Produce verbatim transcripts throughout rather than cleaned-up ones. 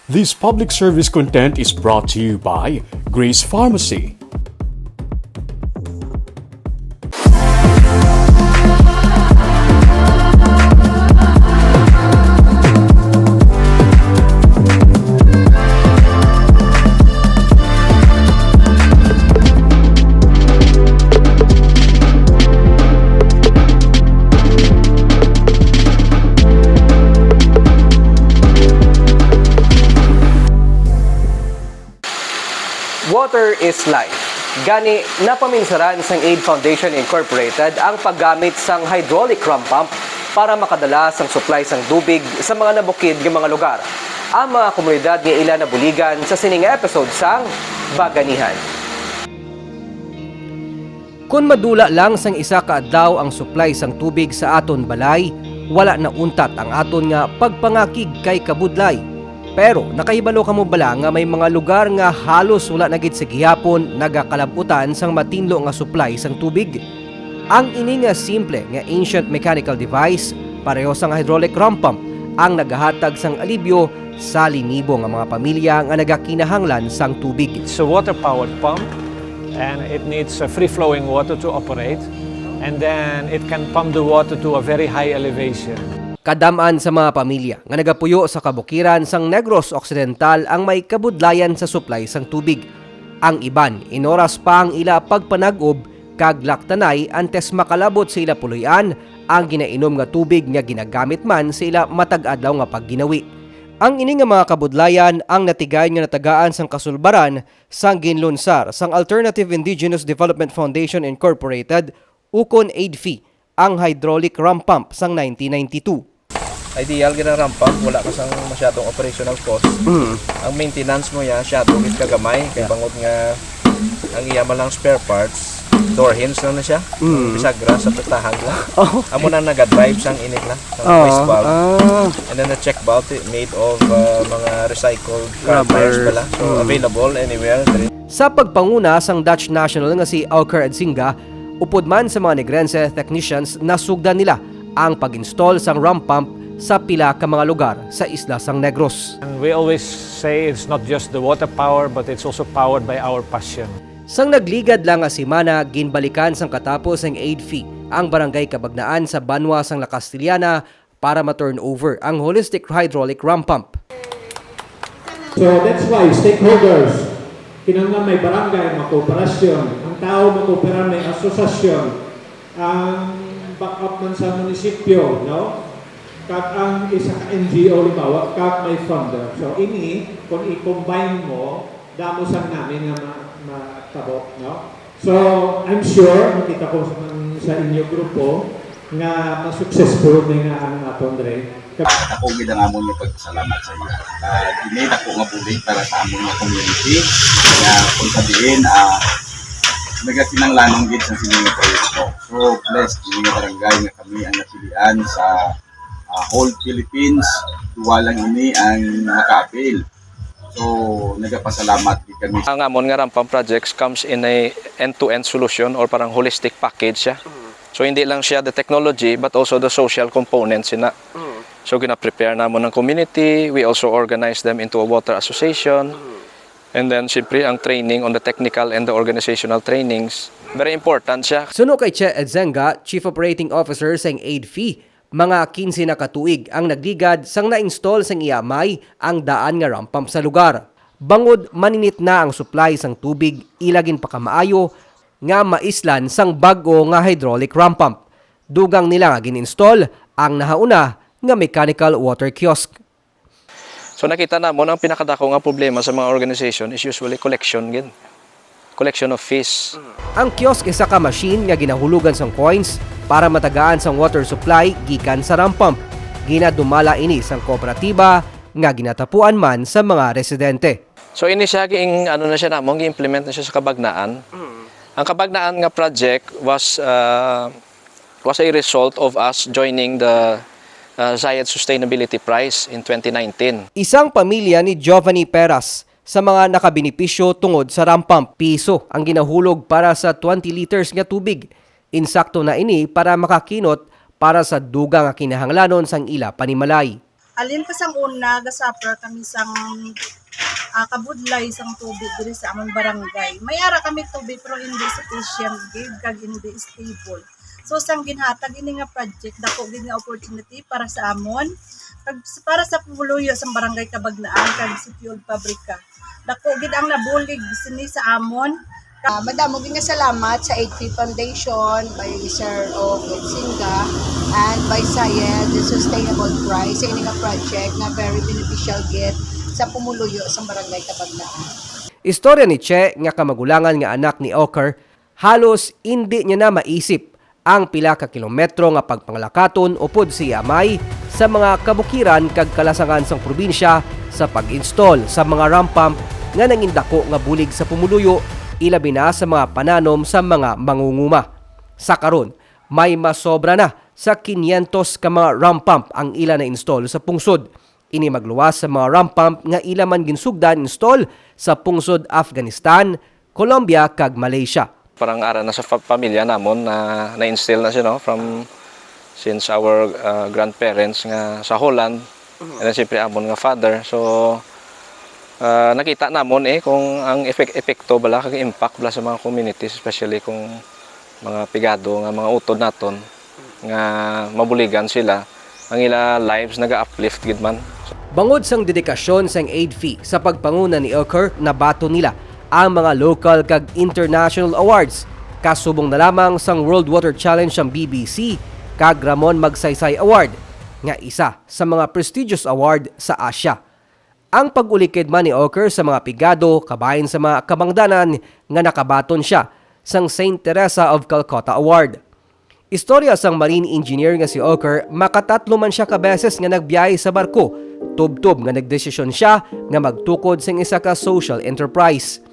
This public service content is brought to you by Grace Pharmacy. Water is life. Gani, napaminsaran sang Aid Foundation Incorporated ang paggamit sang hydraulic ram pump para makadala sang supply sang tubig sa mga nabukid nga mga lugar, ang mga komunidad nga ila nabuligan sa sining episode sang Baganihan. Kon madula lang sang isa ka adlaw ang supply sang tubig sa aton balay, wala na untat ang aton nga pagpangakig kay kabudlay. Pero nakahibalo kamo bala nga may mga lugar nga halos wala na gid sa gihapon nagakalab-utan sang matinlo nga supply sang tubig? Ang ini nga simple nga ancient mechanical device, pareho sang hydraulic ram pump, ang nagahatag sang alibyo sa linibo nga mga pamilya nga nagakinahanglan sang tubig. It's a water-powered pump, and it needs, uh, free-flowing water to operate, and then it can pump the water to a very high elevation. Kadam-an sa mga pamilya nga nagapuyo sa kabukiran sang Negros Occidental ang may kabudlayan sa supply sang tubig. Ang iban, inoras pa ang ila pagpanag-ob kag laktanay antes makalabot sa ila puloy-an ang ginainom nga tubig nga ginagamit man sa ila matag adlaw nga pagginawi. Ang ini nga mga kabudlayan ang natigayon nga natagaan sang kasulbaran sang ginlunsar sang Alternative Indigenous Development Foundation Incorporated, ukon AIDFI, ang hydraulic ram pump sang nineteen ninety-two. Ideal gid ang ram pump, wala ka sang masyadong operational cost. Mm. Ang maintenance mo ya, masyado gid kagamay, kay Yeah. bangod nga ang iya man lang spare parts, door hinge lang na siya. Mm. Bisagra sa putahan lang. Oh. Amo na naga-drive sang init lang, sang Oh, waste valve. ah. And then the check valve, eh, made of, uh, mga recycled car Rubber. tires pala. So, Mm. available anywhere. Sa pagpanguna sang Dutch national nga si Auker Adzinga, upod man sa mga Negrense technicians, nasugdan nila ang pag-install sang ram pump sa pila ka mga lugar sa isla sang Negros. And we always say it's not just the water power, but it's also powered by our passion. Sang nagligad lang nga semana, ginbalikan sang katapos sang AIDFI ang Barangay Cabagnaan sa banwa sang La Castellana para ma-turn over ang holistic hydraulic ram pump. So that's why stakeholders, kinahanglan may barangay, mga kooperasyon, ang tao makooperar, may asosasyon, ang backup man sa munisipyo, no? Kag ang isa ka N G O, halimbawa, kag may funder. So ini, kung i-combine mo, damo sang namin nga ma-, matabo, no? So, I'm sure, makita ko sa, sa inyo grupo, nga ma-successful na nga ang aton dre. Ako gid ang amon nga pagpasalamat sa inyo. Ah, ini dako nga bulig para sa amon nga community. Nga kung sabihin, ah, nagakinahanglanon gid sa sini nga proyekto. So, blessed ini nga barangay nga kami ang napilian sa, ah, whole Philippines. Duwa lang ini ang naka-avail. So, nagapasalamat gid kami. Ang amon nga ram pump projects comes in a end-to-end solution or parang holistic package siya. Mm. So, hindi lang siya the technology, but also the social components sina. Mm. So, gina-prepare namon ang community. We also organize them into a water association. Mm. And then, siyempre, ang training on the technical and the organizational trainings, very important siya. Suno kay Che Edzenga, Chief Operating Officer sang AIDFI, mga kinse na ka tuig ang nagligad sang na-install sang iya amay ang daan nga ram pump sa lugar. Bangod maninit na ang supply sang tubig, ila ginpakamaayo nga maislan sang bag-o nga hydraulic ram pump. Dugang nila nga gin-install ang nahauna nga mechanical water kiosk. So, nakita namon ang pinakadako nga problema sa mga organization is usually collection gid. Collection of fees. Ang kiosk isa ka machine nga ginahulogan sang coins para matagaan sang water supply gikan sa ram pump. Ginadumala ini sang kooperatiba nga ginatapuan man sa mga residente. So, ini siya ging, ano na siya namon, gi-implement na siya sa Cabagnaan. Mm. Ang Cabagnaan nga project was, uh, was a result of us joining the, uh, Zayed Sustainability Prize in twenty nineteen. Isang pamilya ni Giovanni Peras sa mga nakabenepisyo tungod sa ram pump. Piso ang ginahulog para sa twenty liters nga tubig. Insakto na ini para makakinot para sa dugang nga kinahanglanon sang ila panimalay. Alin ka sang una, ga-suffer kami sang, ah, kabudlay sang tubig diri sa amon barangay. May ara kami tubig, pero hindi sufficient gid kag hindi stable. So, sang ginhatag ini nga project, dako gid nga opportunity para sa amon, kag para sa pumuluyo sang Barangay Cabagnaan kag City Old Fabrica. Dako gid ang nabulig sini sa amon. Ah, madamo gid nga salamat sa Aid Fee Foundation, by Sir O Quinsinga, and by Sayed, the Sustainable Prize, sa ini nga project nga very beneficial gid sa pumuluyo sang Barangay Cabagnaan. Istorya ni Che nga kamagulangan nga anak ni Oker, halos indi niya na maisip ang pila ka kilometro nga pagpangalakaton upod sa iya amay sa mga kabukiran kag kalasangan sang probinsya sa pag-install sa mga ramp pump nga nangindako nga bulig sa pumuluyo, ilabi na sa mga pananom sa mga mangunguma. Sa karon, may masobra na sa quinientos ka mga ramp pump ang ila na-install sa pungsod. Ini magluwas sa mga ramp pump nga ila man ginsugdan install sa pungsod Afghanistan, Colombia, kag Malaysia. Parang ara na sa fa-, pamilya namon na na-instill na siya, no, from, since our, uh, grandparents nga sa Holland, and then siyempre amon nga father. So, uh, nakita namon, eh, kung ang epek-, epekto bala kag impact bala sa mga communities, especially kung mga pigado nga mga utod naton nga mabuligan sila, ang ila lives naga-uplift gid man. Bangod sang dedikasyon sang Aid Fee sa pagpanguna ni Oker, nabaton nila ang mga local kag international awards, kasubong na lamang sang World Water Challenge sang B B C kag Ramon Magsaysay Award, nga isa sa mga prestigious award sa Asia. Ang pag-ulikid man ni Oker sa mga pigado kabahin sa mga kabangdanan nga nakabaton siya sang Saint Teresa of Calcutta Award. Istorya sang marine engineer nga si Oker, makatatlo man sia ka beses nga nagbiyahe sa barko, tubtob nga nagdesisyon sia nga magtukod sang isa ka social enterprise.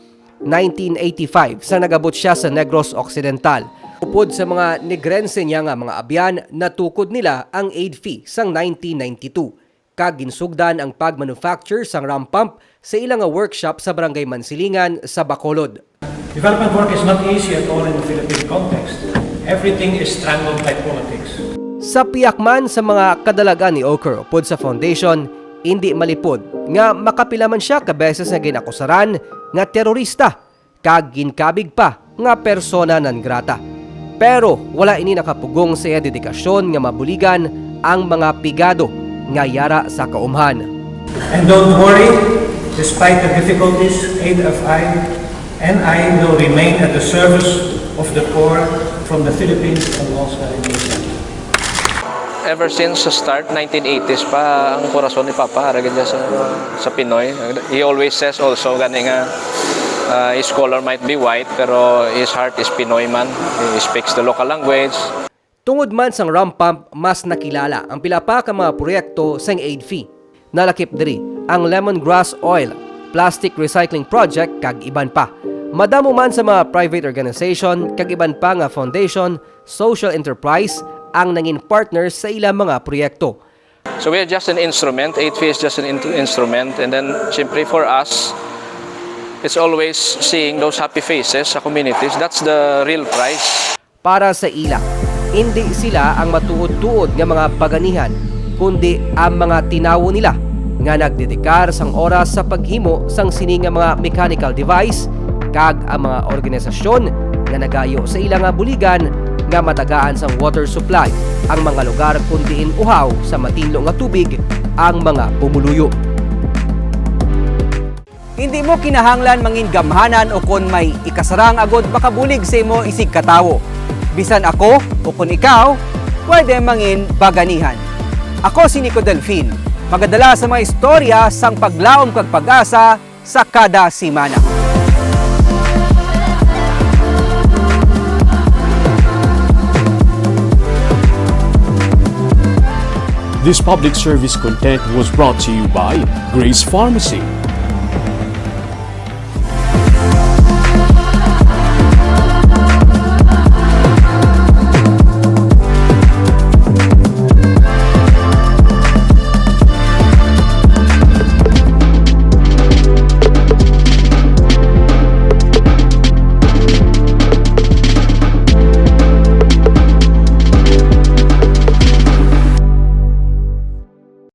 Nineteen eighty-five, sa nagabot sia sa Negros Occidental. Upod sa mga Negrense niya nga mga abyan, natukod nila ang Aid Fee sang nineteen ninety-two, kag ginsugdan ang pag-manufacture sang ramp pump sa ila nga workshop sa Barangay Mansilingan sa Bacolod. Development work is not easy at all in the Philippine context. Everything is strangled by politics. Sa pihak man sa mga kadalagan ni Oker upod sa foundation, indi malipod nga makapila man sia ka beses nga ginakusaran nga terorista kag ginkabig pa nga persona non grata. Pero wala ini nakapugong sa iya dedikasyon nga mabuligan ang mga pigado nga yara sa kaumhan. And don't worry, despite the difficulties, A F I N I will remain at the service of the poor from the Philippines and Moscow in Asia. Ever since sa start, nineteen eighties pa, ang korason ni Papa, ara gid siya sa, sa Pinoy. He always says also, gani nga, uh, his color might be white, pero his heart is Pinoy man. He speaks the local language. Tungod man sang ramp pump, mas nakilala ang pila pa ka mga proyekto sang Aid Fee. Nalakip diri ang lemongrass oil, plastic recycling project, kag iban pa. Madamo man sa mga private organization kag iban pa nga foundation, social enterprise ang nangin partner sa ila mga proyekto. So we are just an instrument, Aid Fee is just an in-, instrument, and then siyempre for us, it's always seeing those happy faces sa communities. That's the real prize. Para sa ila, indi sila ang matuod-tuod nga mga baganihan, kundi ang mga tinawo nila nga nagdedikar sang oras sa paghimo sang sini nga mga mechanical device kag ang mga organisasyon nga nagayo sa ila nga buligan nga matagaan sang water supply ang mga lugar kon diin uhaw sa matinlo nga tubig ang mga pumuluyo. Hindi mo kinahanglan mangin gamhanan o kon may ikasarang agod makabulig sa imo isig ka tawo. Bisan ako o kon ikaw, pwede mangin baganihan. Ako si Nico Delfin, magadala sa mga istorya sang paglaom kag pag-asa sa kada semana. This public service content was brought to you by Grace Pharmacy.